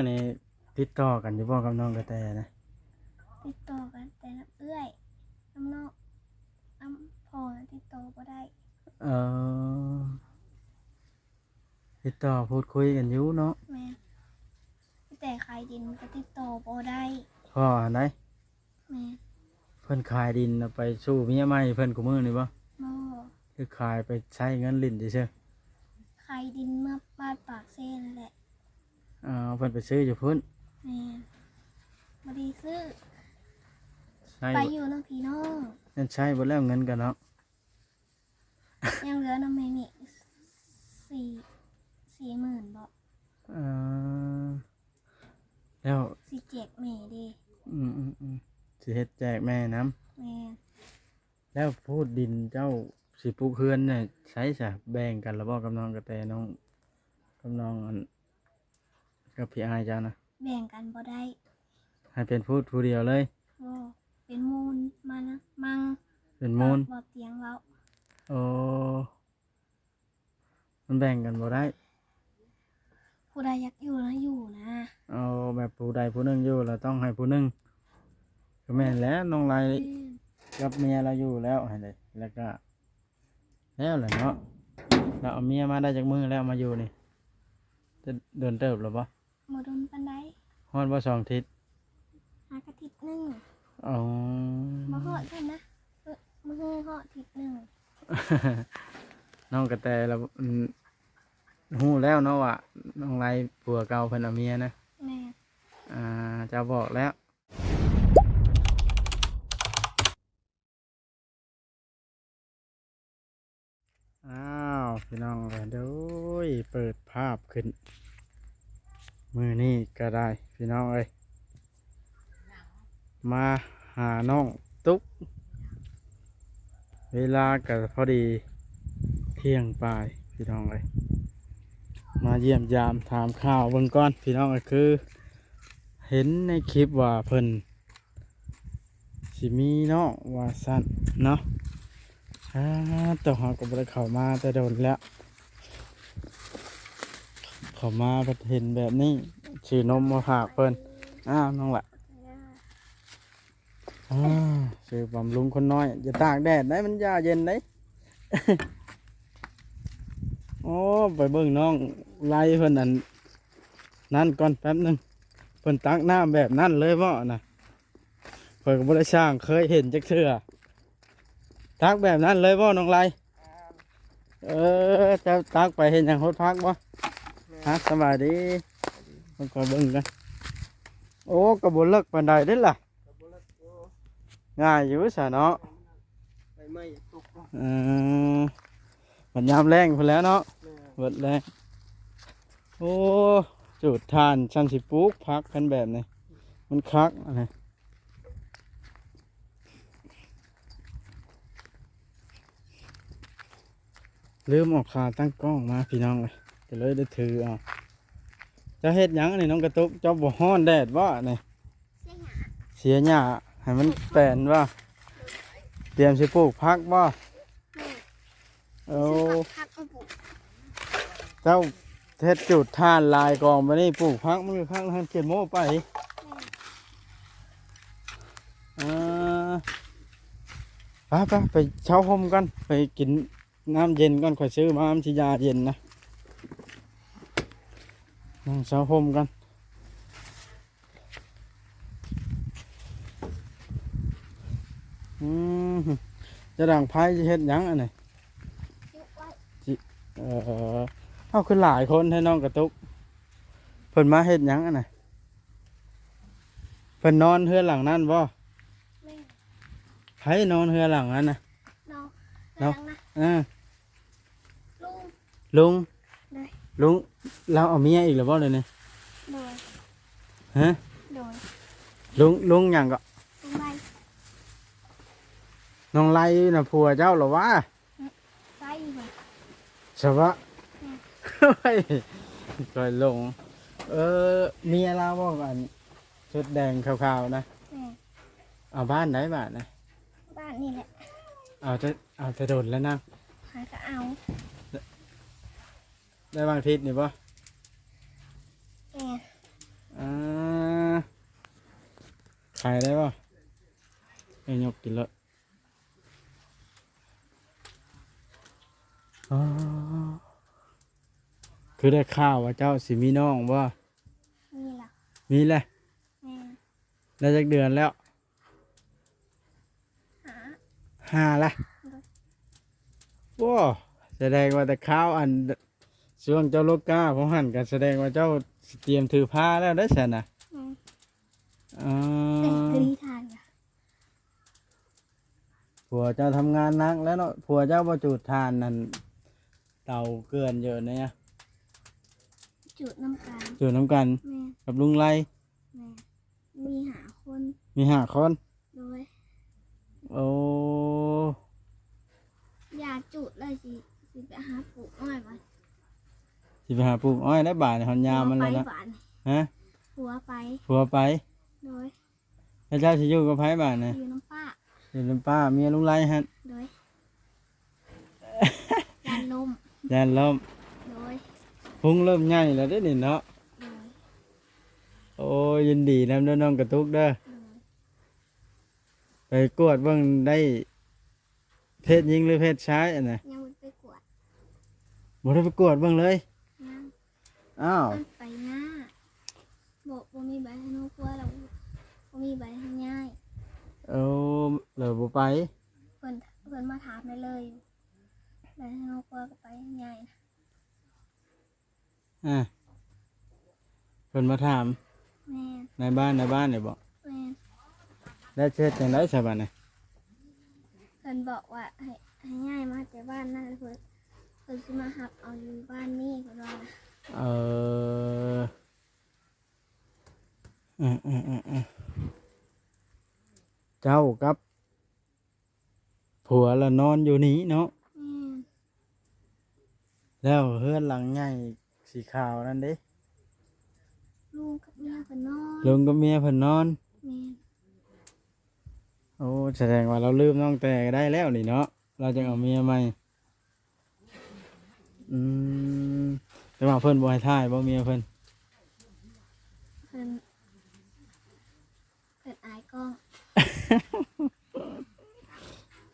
ນີ້ຕິດຕໍ່ກັນຢູ່ບໍ່ກັບນ້ອງກະແຕນະ? ຕິດຕໍ່ກັນແຕ່ນຳເອື້ອຍ ນຳນ້ອງ ນຳພໍ່ຕິດຕໍ່ບໍ່ໄດ້. ເອີ ຕິດຕໍ່ພູດຄຸຍກັນຢູ່ເນາະ. ແມ່ນ ແຕ່ຂາຍດິນກໍຕິດຕໍ່ບໍ່ໄດ້. ພໍ່ຫັ້ນໃດ? ແມ່ນ. ເພິ່ນຂາຍດິນເອົາໄປສູ່ເມຍໃໝ່ເພິ່ນຄູ່ມື້ນີ້ບໍ່? ບໍ່. ຄືຂາຍໄປໃຊ້ເງິນຫຼິ້ນຊື່ໆ? ຂາຍດິນເມືອບ້ານປາກເຊນັ້ນແຫຼະ. ອໍ ເພິ່ນໄປຊື້ຢູ່ພຸ້ນ? ແມ່ນ. ບໍ່ໄດ້ຊື້ ໃຊ້ ໄປຢູ່ນຳພີ່ນ້ອງ. ແມ່ນໃຊ້ເບິດແລ້ວເງິນກັນເນາະ. ຍັງເຫຼືອນຳແມ່ນີ້ສີ່ ສີ່ໝື່ນບໍ? ເອີ ແລ້ວ ຊິແຈກແມ່ເດ. ອືມໆໆ ຊິເຮັດແຈກແມ່ນຳ. ແມ່ນ. ແລ້ວພູດດິນເຈົ້າຊິປຸກເຮືອນນີ້ໃສຊະ? ແບ່ງກັນລະບໍ່ກັບນ້ອງກະແຕ ນ້ອງ ກັບນ້ອງອັນ ກັບພີ່ອ້າຍເຈົ້ານະ? ແບ່ງກັນບໍ່ໄດ້. ໃຫ້ເປັນພູດຜູ້ດຽວເລີຍ? ບໍ່ ເປັນມູນມັນນະ ມັງ. ເປັນມູນ ບໍ່ຕຽງເວົ້າ. ໂອ້ ມັນແບ່ງກັນບໍ່ໄດ້. ຜູ້ໃດຢາກຢູ່ລະຢູ່ນະ. ເອົາແບບຜູ້ໃດຜູ້ໜຶ່ງຢູ່ລະຕ້ອງໃຫ້ຜູ້ໜຶ່ງ. ກໍແມ່ນແຫຼະ ນ້ອງໄລ ແມ່ນ ກັບເມຍລາວຢູ່ແລ້ວຫັ້ນເດ ແລ້ວກະ ແລ້ວແຫຼະເນາະ. ລາວເອົາເມຍມາໄດ້ຈັກມື້ແລ້ວມາຢູ່ນີ້? ໂດນເຕີບແລ້ວບໍ່? ບໍ່ດົນປານໃດ. ຮອດບໍ່ສອງທິດ? ຫາກະທິດໜຶ່ງ. ອໍ ບໍ່ຮອດຊ້ຳນະ ມື້ຮອດທິດໜຶ່ງ. ນ້ອງກະແຕລະ ອືມ ຮູ້ແລ້ວເນາະວ່ານ້ອງໄລຜົວເກົ່າເພິ່ນເອົາເມຍນະ? ແມ່ນ. ອ່າ ເຈົ້າບອກແລ້ວ. ອ້າວ ພີ່ນ້ອງເອີຍ ໂດຍ ເປີດພາບຂຶ້ນ ມື້ນີ້ກະໄດ້ພີ່ນ້ອງເອີຍ ມາຫານ້ອງຕຸກ ເວລາກະພໍດີທ່ຽງປາຍພີ່ນ້ອງເອີຍ ມາຢ້ຽມຢາມຖາມຂ່າວເບິ່ງກ່ອນພີ່ນ້ອງເອີຍ ຄືເຫັນໃນຄລິບວ່າເພິ່ນ ຊິມີນ້ອງວ່າຊັ້ນເນາະ. ອາ ໂຕ ເຮົາກໍບໍ່ໄດ້ເຂົ້າມາແຕ່ດົນແລ້ວ ເຂົ້າມາພັດເຫັນແບບນີ້ ຊື້ນົມມາຝາກເພິ່ນ. ອ້າວ ນ້ອງຫຼ້າ ອາ ຊື້ບຳລຸງຄົນນ້ອຍ ຢ່າຕາກແດດໄດ໋ ມັນຢາເຢັນໄດ໋. ໂອ້ ໄປເບິ່ງນ້ອງໄລເພິ່ນອັນນັ້ນກ່ອນແປັບໜຶ່ງ ເພິ່ນຕັກນ້ຳແບບນັ້ນເລີຍເບາະນະ? ຂ້ອຍກໍບໍ່ໄດ້ຊ່າງເຄີຍເຫັນຈັກເທື່ອ ຕັກແບບນັ້ນເລີຍບໍ່ນ້ອງໄລ? ເອີ ເຈົ້າຕັກໄປເຮັດຫຍັງ ຫົດຜັກບໍ່? ຮະ ສະບາຍດີ ເບິ່ງກ່ອນ ເບິ່ງກ່ອນ. ໂອ້ ກໍບໍ່ເລິກປານໃດເດ້ລະ ກໍບໍ່ເລິກຢູ່ ງ່າຍຢູ່ຊະເນາະ ໃບໄມ້ຕົກ. ເອີ ບັດຍາມແລ້ງພຸ້ນແຫຼະເນາະ ແມ່ນ ເບິດແລ້ງ. ໂອ້ ຈູດຖ່ານຊ່ຳຊິປູກຜັກ ຄັນແບບນີ້ ມັນຄັກອັນນີ້. ລືມເອົາຂາຕັ້ງກ້ອງມາພີ່ນ້ອງເອີຍ ກໍເລີຍໄດ້ຖືເອົາ. ເຈົ້າເຮັດຫຍັງອັນນີ້ນ້ອງກະຕຸກ? ເຈົ້າບໍ່ຮ້ອນແດດບໍ່ອັນນີ້? ເສຍຫຍ້າ ເສຍຫຍ້າໃຫ້ມັນແປນບໍ່? ຕຽມຊິປູກຜັກບໍ່? ແມ່ນ. ໂອ້ ຊິຜັກ ຜັກກໍປູກ. ເຈົ້າເຮັດຈູດຖ່ານຫຼາຍກອງບາດນີ້ ປູກຜັກມັນກໍຄັກ ຫັ້ນຂຽນໂມ້ໄປ. ແມ່ນ. ອ່າ ໄປໆ ໄປເຊົາຮົ່ມກ່ອນ ໄປກິນນ້ຳເຢັນກ່ອນ ຂ້ອຍຊື້ມາ ມັນຊິຢາເຢັນນະ. ນັ່ງເຊົາຮົ່ມກ່ອນ. ອືມ ຈະດັງໄຟຊິເຮັດຫຍັງອັນນີ້? ຈຸໄວ້ ຊິ ເອີ ເຮົາຄືຫຼາຍຄົນແທ້ນ້ອງກະຕຸກ ເພິ່ນມາເຮັດຫຍັງອັນນະ? ເພິ່ນນອນເຮືອນຫຼັງນັ້ນບໍ່? ແມ່ນ. ໃຜນອນເຮືອນຫຼັງນັ້ນນະ? ເນາະ ເນາະ ເຮືອນຫຼັງນະ ເອີ. ລຸງ ລຸງ ໂດຍ ລຸງ ລາວເອົາເມຍອີກແລ້ວບໍ່ດຽວນີ້? ໂດຍ ຮະ? ໂດຍ ລຸງ ລຸງຫຍັງເກາະ? ລຸງໄລ ນ້ອງໄລນະຜົວເຈົ້າລະຫວາ? ອືມ ໄຊຫວາ? ສະຫວະ ອືມ ໂອ້ຍ ຂ້ອຍຫຼົງ ເອີ ເມຍລາວບໍ່ ອັນ ຊຸດແດງຂາວໆນະ? ແມ່ນ. ເອົາບ້ານໃດບາດນະ? ບ້ານນີ້ແຫຼະ. ເອົາແຕ່ ເອົາແຕ່ດົນແລ້ວນະ? ຫາກໍເອົາ ໄດ້ຫວ່າງທິດນີ້ບໍ່? ແມ່ນ. ຂາຍໄດ້ບໍ່? ໃຫ້ຍົກກິນເລີຍ. ອໍ ຄືໄດ້ຂ່າວວ່າເຈົ້າຊິມີນ້ອງບໍ່? ມີລະ. ມີແລ້ວ? ແມ່ນ. ໄດ້ຈັກເດືອນແລ້ວ? ຫ້າ ຫ້າລະ. ໂດຍ. ໂອ້ ສະແດງວ່າແຕ່ຄາວອັນ ຊ່ວງເຈົ້າໂລກາພວກຫັ້ນ ກໍສະແດງວ່າເຈົ້າຊິຕຽມຖືພາແລ້ວເດ້ຊັ້ນນະ. ແມ່ນ. ອໍ ແຕ່ກະມີຖ່ານຢູ່. ຜົວເຈົ້າທຳງານໜັກແລ້ວເນາະ. ຜົວເຈົ້າບໍ່ຈູດຖ່ານນັ້ນ ເຕົາເກືອນຢູ່ນີ້? ຈູດນຳກັນ. ຈູດນຳກັນ. ແມ່ນ. ກັບລຸງໄລ? ແມ່ນ. ມີຫ້າຄົນ. ມີຫ້າຄົນ? ໂດຍ. ໂອ້ ຢ່າຈູດເລີຍ ຊິ ຊິໄປຫາປູກອ້ອຍບາດ. ຊິໄປຫາປູກອ້ອຍແລ້ວບາດນີ້ ຮອດຍາມມັນແລ້ວນະ. ຜົວໄປບາດນີ້. ຮະ? ຜົວໄປ. ຜົວໄປ? ໂດຍ. ແລ້ວເຈົ້າຊິຢູ່ກັບໃຜບາດນີ້? ຢູ່ນຳປ້າ. ຢູ່ນຳປ້າ ເມຍລຸງໄລຫັ້ນ? ໂດຍ. ຢ້ານລົ້ມ. ຢ້ານລົ້ມ. ໂດຍ. ພຸງເລີ່ມໃຫຍ່ແລ້ວເດ້ນີ້ເນາະ. ໂດຍ. ໂອ້ຍ ຍິນດີນຳເດີນ້ອງກະຕຸກເດີ. ໂດຍ. ໄປກວດເບິ່ງໄດ້ເພດຍິງ ຫຼື ເພດຊາຍຫັ້ນນະ? ຍັງບໍ່ໄດ້ໄປກວດ. ບໍ່ໄດ້ໄປກວດເບິ່ງເລີຍ? ຍັງ. ອ້າວ ມັນໄປຍາກ ບໍ່ ບໍ່ມີໃບໃຫ້ນ້ອງຄົວ ແລ້ວບໍ່ມີໃບໃຫ້ຍາຍ. ເອີ ແລ້ວບໍ່ໄປ. ເພິ່ນ ເພິ່ນມາຖາມໄດ້ເລີຍ ໃບໃຫ້ນ້ອງຄົວກໍໄປໃຫ້ຍາຍນະ. ອ່າ ເພິ່ນມາຖາມ. ແມ່ນ. ນາຍບ້ານ ນາຍບ້ານນີ້ບໍ? ແມ່ນ. ແລ້ວຊິເຮັດຈັ່ງໃດຊະບາດນີ້? ເພິ່ນບອກວ່າໃຫ້ ໃຫ້ຍ້າຍມາແຕ່ບ້ານນັ້ນ ເພິ່ນ ເພິ່ນຊິມາຮັບເອົາຢູ່ບ້ານນີ້ ເພິ່ນວ່ານະ. ເອີ ເອີ ເອີ ເອີ ເອີ ເຈົ້າກັບຜົວລະນອນຢູ່ນີ້ເນາະ? ແມ່ນ. ແລ້ວເຮືອນຫຼັງໃຫຍ່ສີຂາວນັ້ນເດ? ລຸງກັບເມຍເພິ່ນນອນ. ລຸງກັບເມຍເພິ່ນນອນ? ແມ່ນ. ໂອ້ ສະແດງວ່າລາວລືມນ້ອງແຕ່ໄດ້ແລ້ວນີ້ເນາະ ລາວຈຶ່ງເອົາເມຍໃໝ່. ອືມ ແຕ່ວ່າເພິ່ນບໍ່ໃຫ້ຖ່າຍບໍ່ ເມຍເພິ່ນ? ເພິ່ນ ເພິ່ນອາຍກ້ອງ.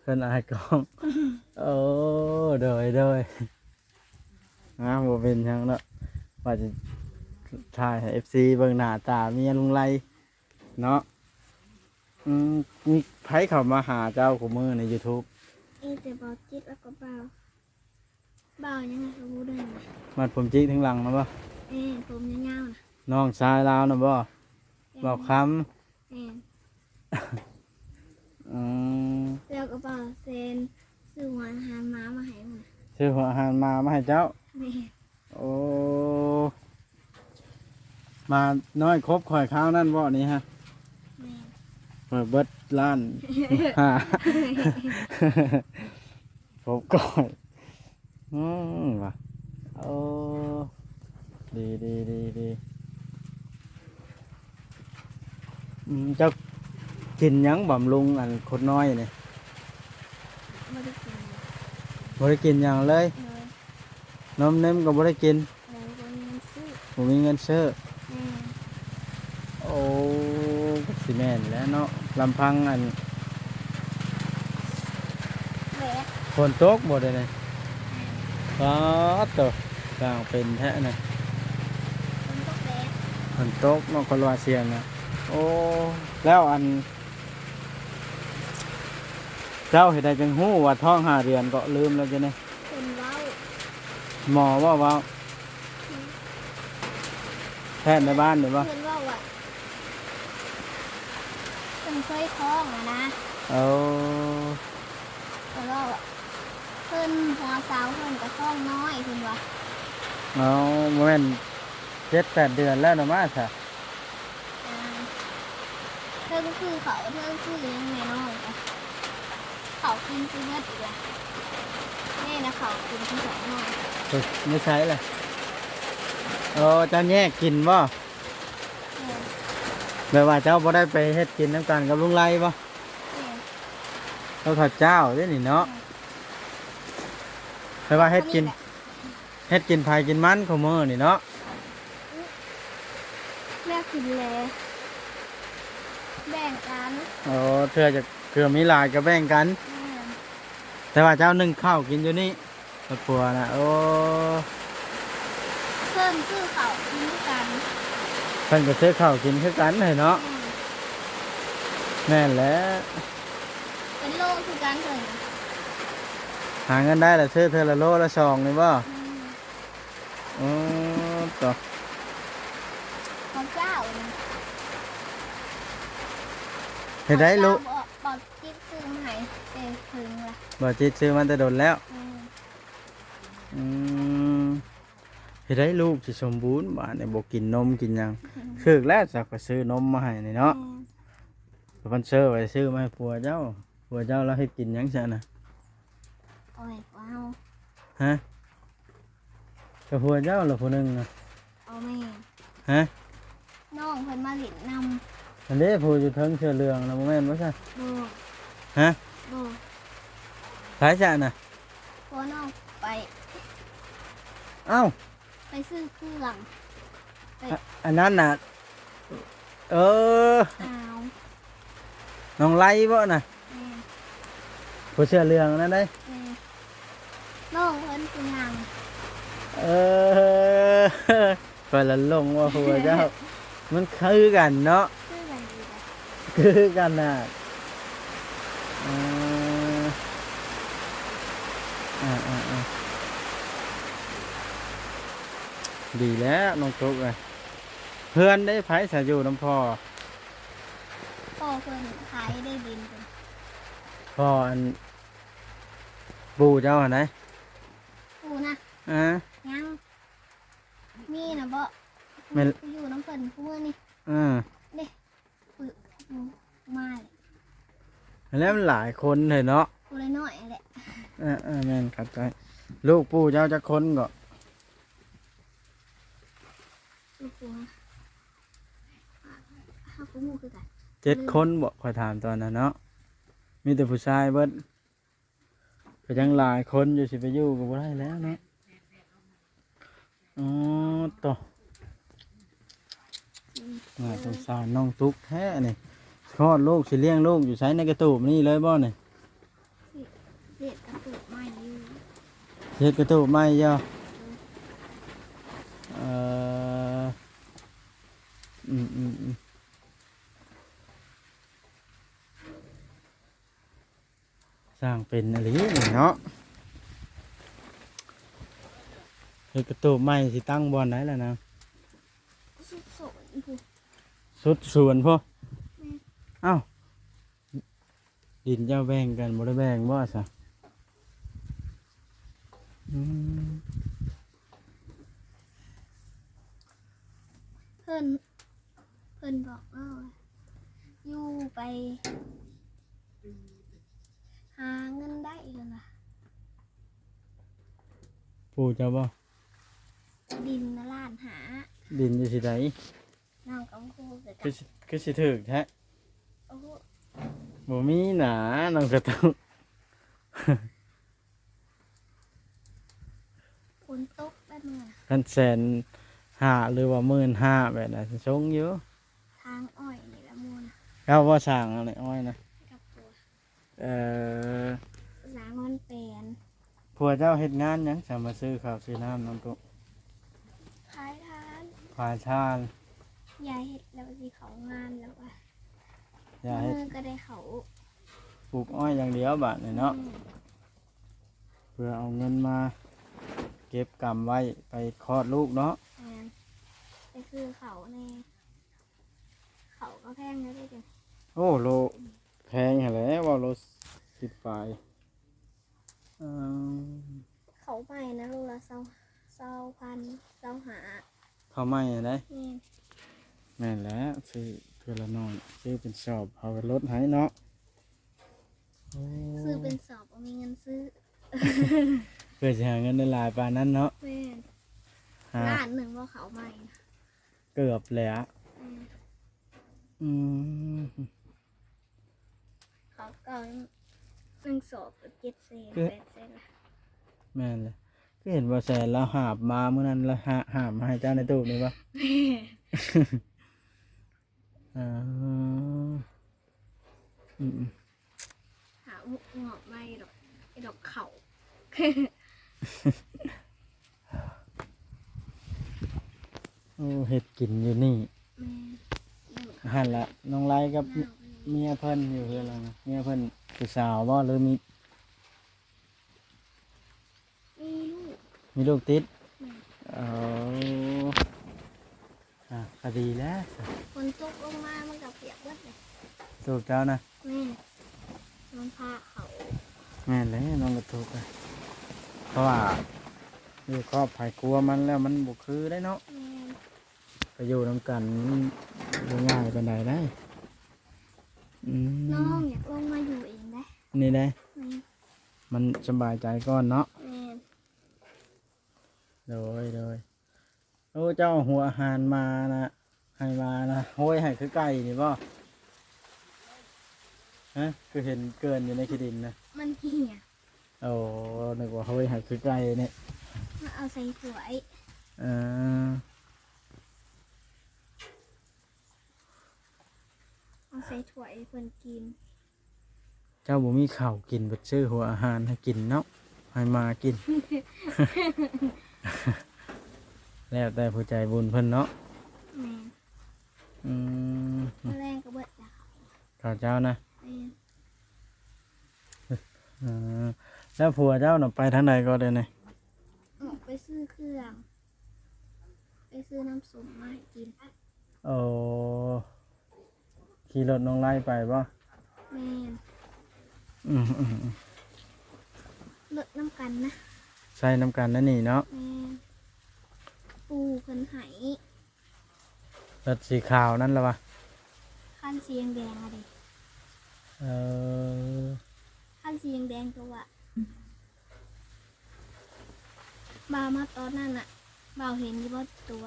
ເພິ່ນອາຍກ້ອງ. ໂອ້ ໂດຍ ໂດຍ. ອ່າ ບໍ່ເປັນຫຍັງເນາະ ວ່າຈະຖ່າຍໃຫ້ເອັຟຊີເບິ່ງໜ້າຕາເມຍລຸງໄລເນາະ. ອືມ ມີໃຜເຂົ້າມາຫາເຈົ້າຄູ່ມື້ໃນຢູທູບ? ມີແຕ່ບ່າວຈິດ ແລ້ວກໍບ່າວ ບ່າວຫຍັງກໍບໍ່ໄດ້ນະ. ມັດຜົມຈິກທາງຫຼັງນະບໍ່? ແມ່ນ ຜົມຍາວໆນະ. ນ້ອງຊາຍລາວນະບໍ່? ແມ່ນ. ບ່າວຄຳ. ແມ່ນ. ອືມ ແລ້ວກໍບ່າວແຊນຊື້ຫົວອາຫານໝາມາໃຫ້. ຊື້ຫົວອາຫານໝາມາໃຫ້ເຈົ້າ? ແມ່ນ. ໂອ້ ໝານ້ອຍຄົບຂ້ອຍຄາວນັ້ນບໍ່ນີ້ຮະ? ແມ່ນ. ຂ້ອຍເບິດລ້ານຫ້າ ຄົບຂ້ອຍ. ອືມ ວ່າ ໂອ້ ດີ ດີ ດີ ດີ. ອືມ ເຈົ້າກິນຫຍັງບຳລຸງອັນຄົນນ້ອຍນີ້? ບໍ່ໄດ້ກິນ. ບໍ່ໄດ້ກິນຫຍັງເລີຍ? ໂດຍ. ນົມເນັມກໍບໍ່ໄດ້ກິນ? ໂດຍ ບໍ່ມີເງິນຊື້. ບໍ່ມີເງິນຊື້? ແມ່ນ. ໂອ້ ກໍຊິແມ່ນແຫຼະເນາະ ລຳພັງອັນ ແດດ. ຝົນຕົກບໍ່ດຽວນີ້? ແມ່ນ. ປາດໂທ້ ຊ່າງເປັນແທ້ນະ. ຝົນຕົກແດດ. ຝົນຕົກເນາະ ຄົນວ່າສຽງນະ. ໂອ້ ແລ້ວອັນ ເຈົ້າເຮັດໃດຈຶ່ງຮູ້ວ່າທ້ອງຫ້າເດືອນ ກໍລືມແລ້ວຈັ່ງນີ້? ເພິ່ນເວົ້າ. ໝໍເວົ້າ ເວົ້າ? ແພດໃນບ້ານນີ້ບໍ່? ເພິ່ນເວົ້າວ່າ ເພິ່ນເຄີຍທ້ອງຫັ້ນນະ. ເອີ ເພິ່ນເວົ້າວ່າ ເພິ່ນຫົວສາວເພິ່ນກໍທ້ອງນ້ອຍ ເພິ່ນວ່າ. ເອົາ ບໍ່ແມ່ນເຈັດແປດເດືອນແລ້ວນະມາຊະ? ອ່າ ເທິງຊື້ເຂົ້າ ເທິງຊື້ຫຍັງແນ່ນ້ອງ ເຂົ້າກິນຊິເບິດອີກລະ. ນີ້ນະ ເຂົ້າກິນຊິເບິດນ້ອງ. ເອີ ຢູ່ໃສລະ? ໂອ້ ເຈົ້າແຍກກິນບໍ່? ແມ່ນ. ແບບວ່າເຈົ້າບໍ່ໄດ້ໄປເຮັດກິນນຳກັນກັບລຸງໄລບໍ່? ແມ່ນ. ເອົາເຂົ້າເຈົ້າເດ້ນີ້ເນາະ. ແມ່ນ. ແບບວ່າເຮັດກິນ ເຮັດກິນໃຜກິນມັນຄູ່ມື້ນີ້ເນາະ. ແນວກິນແລ ແບ່ງກັນ. ໂອ້ ເທື່ອຈະ ເທື່ອມີຫຼາຍກໍແບ່ງກັນ. ແມ່ນ. ແຕ່ວ່າເຈົ້າໜຶ້ງເຂົ້າກິນຢູ່ນີ້ ຄອບຄົວນະ. ໂອ້ ເພິ່ນຊື້ເຂົ້າກິນຄືກັນ. ເພິ່ນກໍຊື້ເຂົ້າກິນຄືກັນເລີຍເນາະ. ແມ່ນ. ແມ່ນແຫຼະ. ເປັນໂລຄືກັນເພິ່ນ. ຫາເງິນໄດ້ລະຊື້ເທື່ອລະໂລລະສອງນີ້ບໍ່? ແມ່ນ. ໂອ້ ໂຕ ເຂົ້າເຈົ້ານີ້ ເຮັດໄດ້ລູກ. ເຂົ້າເຈົ້າ ບໍ່ ບໍ່ຈິດຊື້ມາໃຫ້ແຕ່ເຖິງລະ ບໍ່ຈິດຊື້ມາແຕ່ດົນແລ້ວ. ແມ່ນ. ອືມ ເຮັດໄດ້ລູກຊິສົມບູນບາດນີ້ ບໍ່ກິນນົມກິນຫຍັງ. ອືມ ຖືກແລ້ວ ສັກກໍຊື້ນົມມາໃຫ້ນີ້ເນາະ. ແມ່ນ. ສະປອນເຊີໄວ້ຊື້ມາໃຫ້ຜົວເຈົ້າ. ຜົວເຈົ້າລາວເຮັດກິນຫຍັງຊັ້ນນະ? ໂອ້ຍ ບໍ່ເອົາ. ຮະ? ກໍຜົວເຈົ້າລະຜູ້ໜຶ່ງນະ. ເອົາແມ່. ຮະ? ນ້ອງເພິ່ນມາຫຼິ້ນນຳ. ອັນເດ້ຜູ້ຢູ່ເທິງເສື້ອເຫຼືອງນະ ບໍ່ແມ່ນບໍ່ຊະ? ບໍ່. ຮະ? ບໍ່. ໃຜຊັ້ນນະ? ຜົວນ້ອງໄປ. ເອົ້າ ໄປຊື້ເຄື່ອງ ໄປ ອະ ອັນນັ້ນນະ. ເອີ ອ້າວ ນ້ອງໄລບໍ່ນະ? ແມ່ນ. ຜູ້ເສື້ອເຫຼືອງນັ້ນເດ້? ແມ່ນ. ນ້ອງເພິ່ນຜູ້ຫຍັງ? ເອີ ຂ້ອຍລະຫຼົງວ່າຜົວເຈົ້າ. ມັນຄືກັນເນາະ. ຄືກັນອີກລະ. ຄືກັນນະ. ເອີ ເອີ ເອີ ເອີ ດີແລ້ວນ້ອງຕຸກເອີຍ. ເຮືອນເດ້ ໃຜສະຢູ່ນຳພໍ່? ພໍ່ເພິ່ນຂາຍໄດ້ດິນເພິ່ນ. ພໍ່ອັນປູ່ເຈົ້າຫັ້ນໃດ? ປູ່ນະ? ເອີ ຍັງ ມີນະບໍ? ແມ່ນ ຢູ່ນຳເພິ່ນຄູ່ມື້ນີ້. ເອີ ເດ້ ມາແລ້ວ ແລ້ວມັນຫຼາຍຄົນເດ້ເນາະ. ຜູ້ນ້ອຍໆແຫຼະ. ເອີໆ ແມ່ນ ເຂົ້າໃຈ. ລູກປູ່ເຈົ້າຈັກຄົນເກາະ? ລູກປູ່ ເຮົາກໍບໍ່ຮູ້ຄືກັນ. ເຈັດຄົນບໍ? ຂ້ອຍຖາມຕອນນັ້ນເນາະ ມີແຕ່ຜູ້ຊາຍເບິດ. ກໍຍັງຫຼາຍຄົນຢູ່ ຊິໄປຢູ່ກໍບໍ່ໄດ້ແລ້ວເນາະ. ອໍ ໂຕ ໜ້າສົງສານນ້ອງຕຸກແທ້ນີ້. ຄອດລູກ ຊິລ້ຽງລູກຢູ່ໃສ? ໃນກະຕູບນີ້ເລີຍບໍ່ນີ້? ຊິເຮັດກະຕູບໃໝ່ຢູ່. ເຮັດກະຕູບໃໝ່ຢູ່. ເອີ ອືມໆໆ. ຊ່າງເປັນອີ່ຫຼີນີ້ເນາະ. ເຮັດກະຕູບໃໝ່ຊິຕັ້ງບ່ອນໃດລະນາງ? ສຸດສວນພຸ້ນ. ສຸດສວນພຸ້ນ? ແມ່ນ. ເອົ້າ ດິນເຈົ້າແບ່ງກັນ ບໍ່ໄດ້ແບ່ງບໍ່ຊະ? ອືມ. ເພິ່ນ ເພິ່ນບອກເຮົາວ່າ ຢູ່ໄປຫາເງິນໄດ້ ເພິ່ນວ່າ. ປູ່ເຈົ້າບໍ່? ດິນນະລ້ານຫ້າ. ດິນຢູ່ທີ່ໃດ? ນ້ອງກໍບໍ່ຮູ້ຄືກັນ. ຄືຊິ ຄືຊິຖືກແທ້? ບໍ່ຮູ້. ບໍ່ມີໜາ ນ້ອງກະຕຸກ. ຝົນຕົກແບບນີ້ນະ ຄັນແສນຫ້າ ຫຼືວ່າໝື່ນຫ້າ ແບບນັ້ນ ສົ່ງຢູ່. ທາງອ້ອຍນີ້ລະໝູ່ນະ. ເຈົ້າບໍ່ສ້າງອັນນີ້ອ້ອຍນະ? ກັບຜົວ. ເອີ ສ້າງມັນແປນ. ຜົວເຈົ້າເຮັດງານຫຍັງ ສາມາດຊື້ເຂົ້າຊື້ນ້ຳນ້ອງຕຸກ? ຂາຍຖ່ານ. ຂາຍຖ່ານ. ຢາຍເຮັດແລ້ວຊິເຂົ້າງານແລ້ວວ່າ. ຢາຍເຮັດ ມື້ກໍໄດ້ເຂົ້າ. ປູກອ້ອຍຢ່າງດຽວບາດນີ້ເນາະ. ອືມ. ເພື່ອເອົາເງິນມາເກັບກຳໄວ້ໄປຄອດລູກເນາະ. ແມ່ນ. ໄປຊື້ເຂົ້າແດ່. ເຂົ້າກໍແພງແລ້ວເດ້. ໂອ້ ໂລແພງຫັ້ນແຫຼະ ວ່າໂລສິບປາຍ. ເອີ ເຂົ້າໃໝ່ນະ ໂລລະຊາວ ຊາວພັນ ຊາວຫ້າ. ເຂົ້າໃໝ່ຫັ້ນໃດ? ແມ່ນ. ແມ່ນແຫຼະ ຊື້ເທື່ອລະໜ້ອຍ ຊື້ເປັນສອບ ເຮົາກໍລົດໃຫ້ເນາະ. ໂອ້ ຊື້ເປັນສອບ ບໍ່ມີເງິນຊື້. ເພື່ອຊິຫາເງິນໄດ້ຫຼາຍປານນັ້ນເນາະ. ແມ່ນ. ຫ້າ ລ້ານໜຶ່ງບໍ່ເຂົ້າໃໝ່. ເກືອບແລ້ວ. ແມ່ນ. ອືມ. ເຂົ້າເກົ່າຍັງ ຍັງສອບເຈັດແສນ ແປດແສນລະ. ແມ່ນແຫຼະ. ຄືເຫັນວ່າແສນລາວຫາບມາມື້ນັ້ນລະ ຫາ ຫາບມາໃຫ້ເຈົ້າໃນຕູ້ນີ້ບໍ່? ແມ່ນ. ເອີ. ອືມ ຫາງອກໃໝ່ດອກ ດອກເຂົ້າ. ໂອ້ ເຮັດກິນຢູ່ນີ້. ແມ່ນ. ຫັ້ນລະ ນ້ອງໄລກັບເມຍເພິ່ນຢູ່ເຮືອນລາວນະ. ເມຍເພິ່ນຜູ້ສາວບໍ່ ຫຼືມີ ມີລູກ ມີລູກຕິດ? ແມ່ນ. ເອີ ອ່າ ກໍດີແລ້ວ ຝົນຕົກລົງມາມັນກໍປຽກເບິດເລີຍ. ລູກເຈົ້ານະ? ແມ່ນ. ມັນພາເຂົ້າ. ແມ່ນແຫຼະ ນ້ອງກໍທຸກ ເພາະວ່າຢູ່ຄອບໃຜຄົວມັນແລ້ວ ມັນບໍ່ຄືໄດ໋ເນາະ. ແມ່ນ. ໄປຢູ່ນຳກັນມັນບໍ່ງ່າຍປານໃດໄດ໋. ອືມ ນ້ອງຢາກລົງມາຢູ່ເອງໄດ໋ ນີ້ໄດ໋. ແມ່ນ. ມັນສະບາຍໃຈກ່ອນເນາະ. ແມ່ນ. ໂດຍ ໂດຍ. ໂອ້ ເຈົ້າເອົາຫົວອາຫານມານະ ໃຫ້ມານະ ໂຮຍໃຫ້ຄືໄກ່ນີ້ບໍ່? ຮະ ຄືເຫັນເກີ່ນຢູ່ໃນຂີ້ດິນນະ? ມັນເຫ່ຍ. ໂອ້ ນຶກວ່າໂຮຍໃຫ້ຄືໄກ່ນີ້. ມາເອົາໃສ່ຖ້ວຍ. ເອີ ເອົາໃສ່ຖ້ວຍໃຫ້ເພິ່ນກິນ. ເຈົ້າບໍ່ມີເຂົ້າກິນ ໄປຊື້ຫົວອາຫານໃຫ້ກິນເນາະ ໃຫ້ໝາກິນ. ແລ້ວແຕ່ຜູ້ໃຈບຸນເພິ່ນເນາະ. ແມ່ນ. ອືມ ມື້ແລງກໍເບິດລະ ເຂົ້າເຈົ້ານະ. ແມ່ນ. ເອີ ແລ້ວຜົວເຈົ້ານະໄປທາງໃດກໍດຽວນີ້? ອອກໄປຊື້ເຄື່ອງ ໄປຊື້ນ້ຳສົ້ມມາໃຫ້ກິນ. ໂອ້ ຂີ່ລົດນ້ອງໄລ່ໄປບໍ່? ແມ່ນ. ອືມໆໆ ລົດນຳກັນນະ ໃຊ້ນຳກັນນັ້ນນີ້ເນາະ. ແມ່ນ. ປູ່ເພິ່ນໃຫ້ ລົດສີຂາວນັ້ນລະວະ? ຄັນສີແດງໆ ອະເດ. ເອີ ຄັນສີແດງໆ ຕົວ ບ່າວມາຕອນນັ້ນນະ ບ່າວເຫັນຢູ່ບໍ່ ຕົວ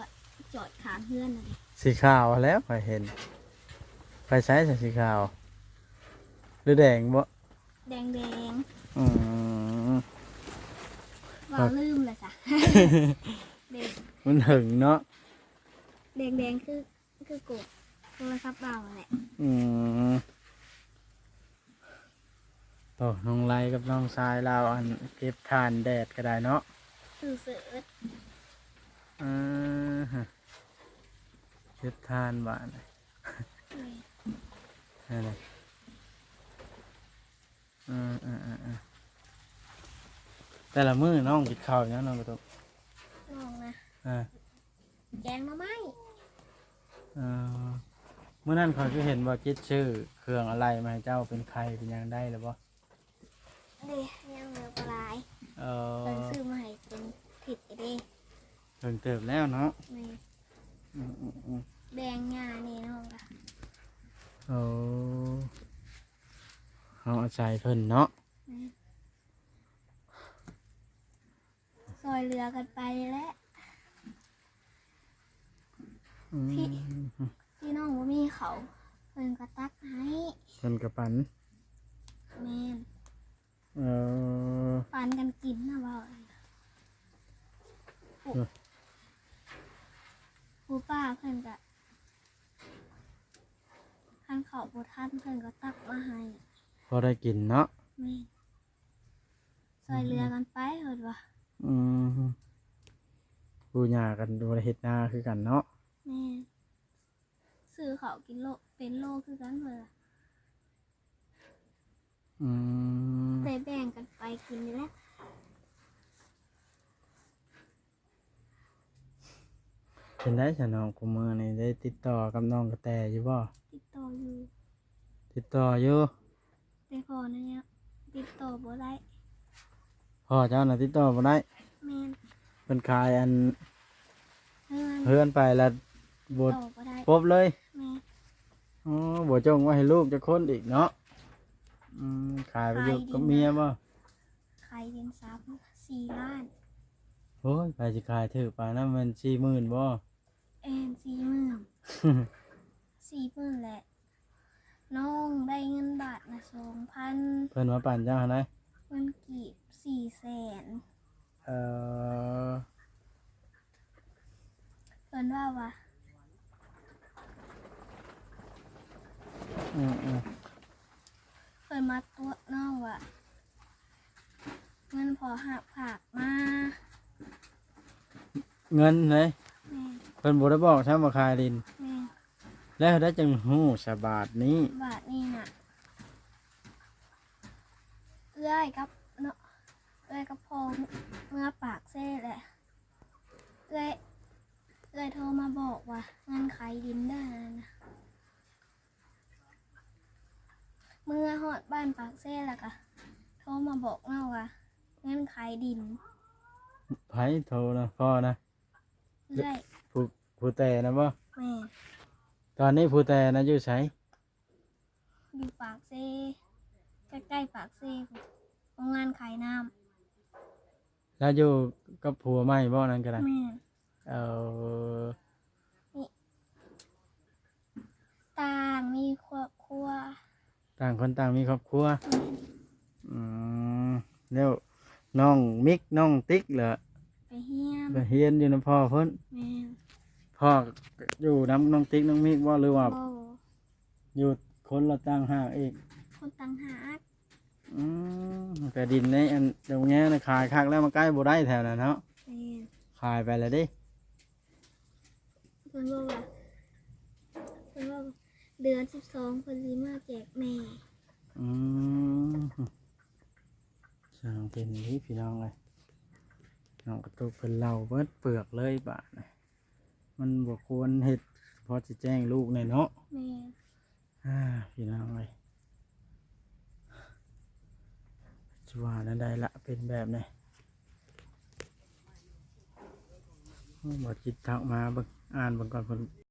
ຈອດຂ້າງເຮືອນນະເດ. ສີຂາວຫັ້ນແຫຼະ ຂ້ອຍເຫັນ. ໄປໃສ ສະ ສີຂາວ ຫຼືແດງບໍ່? ແດງໆ. ອືມ ວ່າລືມລະຊະ ເດ. ມັນເຖິງເນາະ ແດງໆ ຄື ຄືກົບໂທລະສັບເຮົາຫັ້ນແຫຼະ. ອືມ ໂອ້ ນ້ອງໄລກັບນ້ອງຊາຍລາວ ອັນ ເກັບຖ່ານແດດກໍໄດ້ເນາະ ຊື່ເສີດ. ເອີ ເກັບຖ່ານບາດນີ້. ແມ່ນ. ເອີ ເອີ ເອີ ເອີ ແຕ່ລະມື້ນ້ອງກິນເຂົ້າຫຍັງ ນ້ອງກະຕຸກ? ນ້ອງນະ ເອີ ແກງໜໍ່ໄມ້. ເອີ ມື້ນັ້ນຂ້ອຍຄືເຫັນວ່າຈິດຊື້ເຄື່ອງອາໄຫຼ່ມາໃຫ້ເຈົ້າ ເປັນໄຂ່ເປັນຫຍັງ ໄດ້ແລ້ວບໍ່? ເດ້ ຍັງເຫຼືອບໍ່ຫຼາຍ. ເອີ ເພິ່ນຊື້ມາໃຫ້ເປັນທິດເດ້. ເຖິງເຕີບແລ້ວເນາະ. ແມ່ນ. ອືມໆໆ ແບ່ງຫຍ້າແດ່ນ້ອງກະ. ໂອ້ ເຮົາອາໄສເພິ່ນເນາະ. ແມ່ນ. ຊ່ອຍເຫຼືອກັນໄປແຫຼະ. ອືມ ທີ່ ທີ່ນ້ອງບໍ່ມີເຂົ້າ ເພິ່ນກໍຕັກໃຫ້ ເພິ່ນກໍປັນ. ແມ່ນ. ເອີ ປັນກັນກິນນະ ເວົ້າ ເອີ ຜູ້ປ້າເພິ່ນກະ ຄັນເຂົ້າບໍ່ທັນເພິ່ນກໍຕັກມາໃຫ້ ພໍໄດ້ກິນເນາະ. ແມ່ນ. ຊ່ອຍເຫຼືອກັນໄປ ເພິ່ນວ່າ. ອືມ ປູ່ຍ່າກັນບໍ່ໄດ້ເຮັດນາຄືກັນເນາະ. ແມ່ນ. ຊື້ເຂົ້າກິນໂລ ເປັນໂລຄືກັນເພິ່ນວ່າ. ອືມ ໄດ້ແບ່ງກັນໄປກິນນີ້ແຫຼະ. ເປັນໃດຊະນ້ອງ ຄູ່ມື້ນີ້ໄດ້ຕິດຕໍ່ກັບນ້ອງກະແຕຢູ່ບໍ່? ຕິດຕໍ່ຢູ່. ຕິດຕໍ່ຢູ່ ແຕ່ພໍ່ນັ້ນຍັງຕິດຕໍ່ບໍ່ໄດ້. ພໍ່ເຈົ້ານະຕິດຕໍ່ບໍ່ໄດ້? ແມ່ນ. ເພິ່ນຂາຍອັນ ເຮືອນ ເຮືອນໄປລະບໍ່ຕິດຕໍ່ບໍ່ໄດ້ ປົບເລີຍ. ແມ່ນ. ໂອ້ ບໍ່ຈົ່ງໄວ້ໃຫ້ລູກຈັກຄົນອີກເນາະ. ອືມ ຂາຍໄປຢູ່ກັບເມຍບໍ່? ຂາຍເປັນສາມ ສີ່ລ້ານ. ໂອ້ຍ ໃຜຊິຂາຍຖືກປານນັ້ນ ແມ່ນສີ່ໝື່ນບໍ່? ແມ່ນ ສີ່ໝື່ນ. ສີ່ໝື່ນແຫຼະ ນ້ອງໄດ້ເງິນບາດນະສອງພັນ. ເພິ່ນມາປັນເຈົ້າຫັ້ນໃດ? ເງິນກີບສີ່ແສນ. ເອີ ເພິ່ນເວົ້າວ່າ ອືມໆ ມາຕົວະນ້ອງວ່າ ເງິນພໍ່ຮັກຝາກມາ. ເງິນເດ້? ແມ່ນ. ເພິ່ນບໍ່ໄດ້ບອກຊ້ຳວ່າຂາຍດິນ? ແມ່ນ. ແລ້ວໃດຈັ່ງຮູ້ສະບາດນີ້? ບາດນີ້ນະ ເອື້ອຍກັບເນາະ ເອື້ອຍກັບພໍ່ເມືອປາກເຊແຫຼະ ເອື້ອຍ ເອື້ອຍໂທມາບອກວ່າເງິນຂາຍດິນເດີຫັ້ນນະ. ເມືອຮອດບ້ານປາກເຊແລ້ວກະໂທມາບອກເນາະວ່າເງິນຂາຍດິນ. ໃຜໂທນະ? ພໍ່ນະ? ເອື້ອຍ. ຜູ້ ຜູ້ແຕ່ນະບໍ່? ແມ່ນ. ຕອນນີ້ຜູ້ແຕ່ນະຢູ່ໃສ? ຢູ່ປາກເຊ ໃກ້ໆປາກເຊພຸ້ນ ໂຮງງານຂາຍນ້ຳ. ລາວຢູ່ກັບຜົວໃໝ່ບໍ່ນັ້ນກໍໄດ້? ແມ່ນ. ເອີ ນີ້ ຕ່າງມີຄອບຄົວ. ຕ່າງຄົນຕ່າງມີຄອບຄົວ. ແມ່ນ. ອືມ ແລ້ວນ້ອງມິກ ນ້ອງຕິກລະ? ໄປຮຽນ ໄປຮຽນຢູ່ນຳພໍ່ເພິ່ນ. ແມ່ນ. ພໍ່ຢູ່ນຳນ້ອງຕິກ ນ້ອງມິກບໍ່ ຫຼືວ່າ? ບໍ່. ຢູ່ຄົນລະຕ່າງຫາກອີກ? ຄົນຕ່າງຫາກ. ອືມ ແຕ່ດິນໃນອັນດອງແງນະຂາຍຄັກແລ້ວ ມາໃກ້ບໍ່ໄດ້ແຖວນັ້ນເນາະ. ແມ່ນ. ຂາຍໄປແລ້ວເດ້. ເພິ່ນບອກວ່າ ເພິ່ນວ່າເດືອນສິບສອງເພິ່ນຊິມາແຈກແມ່. ອືມ ຊ່າງເປັນນີ້ພີ່ນ້ອງເອີຍ ນ້ອງກະຕຸກເພິ່ນເລົ່າເບິດເປືອກເລີຍບາດນີ້. ມັນບໍ່ຄວນເຮັດ ພໍຊິແຈ້ງລູກແດ່ເນາະ. ແມ່ນ. ອ່າ ພີ່ນ້ອງເອີຍ ຊິວ່າແນວໃດລະ ເປັນແບບນີ້. ໂອ້ ບໍ່ຈິດທັກມາເບິ່ງ ອ່ານເບິ່ງກ່ອນ ເພິ່ນ